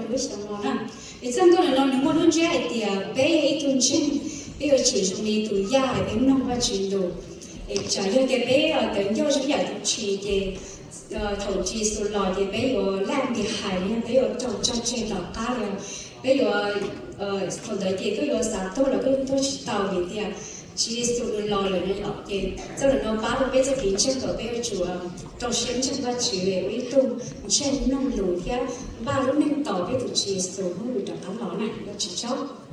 lub xyoo no na. Es txoj nkauj no nws muaj lub ntsiab hais tias peb yog ib tug ntseeg, peb yuav tsum zoo li tus yaj es peb mloog Vajtswv lus. Es tsam yog tias peb tawv ncauj zoo yam tus tshis ces thaum Tswv Yexus los ces peb yuav laj ntiag hais li, peb yuav raug tso tseg tom qab li. Peb yuav, thaum ntawd ces koj yuav xav tuag los koj tuag tsis tau vim tias Tswv Yexus nws los lawm no yom. Ces txoj lus no pab rau peb txoj kev ntseeg kom peb yuav tsum rau siab ntseeg Vajtswv, ua ib tug ntseeg mloog lus thiab npaj lub neej tos peb tus Tswv Yexus hnub nws rov qab los na. Ua tsaug.